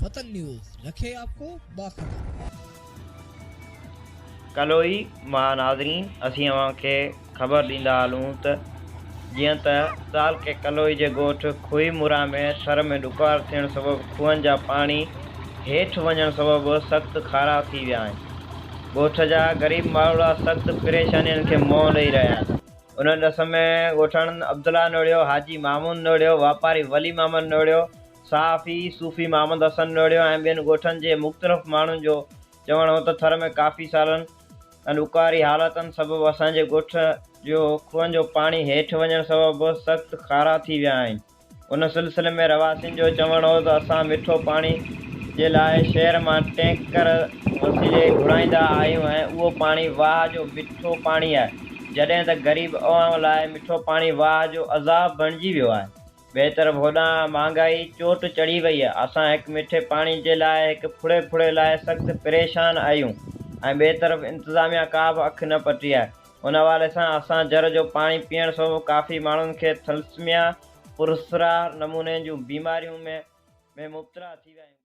وطن نيوز رکي آپ ڪو باخبر. ڪلوئي مان ناظرين اسين اوهان کي خبر ڏيندا هلون ته جيئن ته تعلقي ڪلوئي جي ڳوٺ کوهي مورا ۾ ٿر ۾ ڏڪار ٿيڻ سبب کوهن جا پاڻي هيٺ وڃڻ سبب سخت کارا ٿي ويا آهن ڳوٺ جا غريب ماروئڙا سخت پريشانين کي منهن ڏئي رهيا آهن. ان ڏس ۾ ڳوٺاڻن عبدالله نوڙيو، حاجي محمود نوڙيو، واپاري ولي محمد نوڙيو، صحافي صوفي محمد حسن نوڙيو ۽ ٻين ڳوٺن جي مختلف ماڻهن جو چوڻ هو ته ٿر ۾ ڪافي سالن کان ڏڪاري حالتن سبب اسان جي ڳوٺ جو کوهن جو پاڻي هيٺ وڃڻ سبب سخت کارا ٿي ويا آهن. ان سلسلي ۾ رهواسين جو چوڻ هو ته اسان مٺو پاڻي جي لاء شهر مان ٽينڪر وسيلي گهرائيندا آهيون ۽ اهو پاڻي واهه جو مٺو پاڻي آهي جڏهن ته غريب عوام لاء مٺو پاڻي واهه جو عذاب بڻجي ويو آهي ٻئي طرف هوڏانهن مهانگائي چوٽ چڙهي وئي آهي اسان هڪ مٺي پاڻي جي لاء هڪ ڦڙي ڦڙي لاء سخت پريشان آهيون ۽ ٻئي طرف انتظاميا ڪا به اک نه پٽي آهي ان حوالي سان اسان جر جو پاڻي پيئڻ سبب ڪافي ماڻهن کي ٿلسميا، پراسرار نموني جون بيماريون ۾ ۾ مبتلا ٿي ويا آهيون.